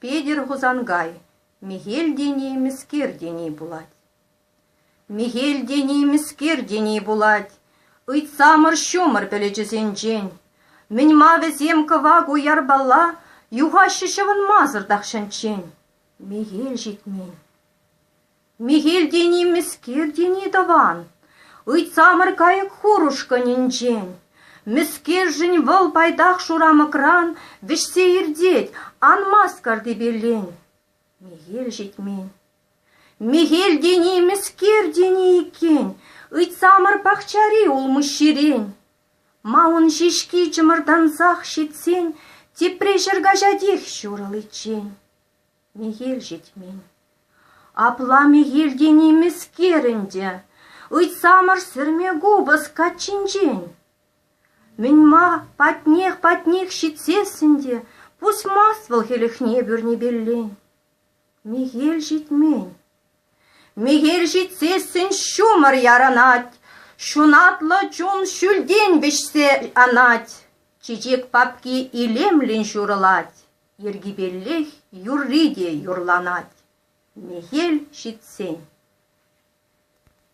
Петӗр Хусанкай Михел тени мӗскер тени пулать. Михел тени мӗскер тени пулать, Ыйтсамӑр ҫумӑр пӗлӗчӗсенчен. Мӗн-ма вӗсем кӑвак уярпала Юхаҫҫӗ ҫӑвӑнмасӑр тахҫанччен? Михел ҫитмен. Михел тени мӗскер тени тӑван? Ыйтсамӑр кайӑк хур ушкӑнӗнчен. Мӗскершӗн вӑл пайтах шурамӑкран Вӗҫсе иртет, анмасть картипелен. Михел ҫитмен. Михел тени мӗскер тени иккен, Ыйтсамӑр пахчари улмуҫҫирен. Ма ун ҫеҫки чӑмӑртансах ҫитсен Тепре ҫӗркаҫатех ҫурӑличчен. Михел ҫитмен. Апла михел тени мӗскер ӗнтӗ? Ыйтсамӑр сӗрме купӑс каччинчен. Мӗн-ма патнех-патнех ҫитсессӗн те Пусмасть вӑл хӗлӗхне пӳрнепеллен. Михел ҫитмен. Михел ҫитсессӗн ҫумӑр ярӑнать, Ҫунатлӑ чун ҫӳлтен вӗҫсе анать, Чечек папки илемлӗн ҫурӑлать, Йӗркипеллех юрри те юрланать. Мехел ҫитсен.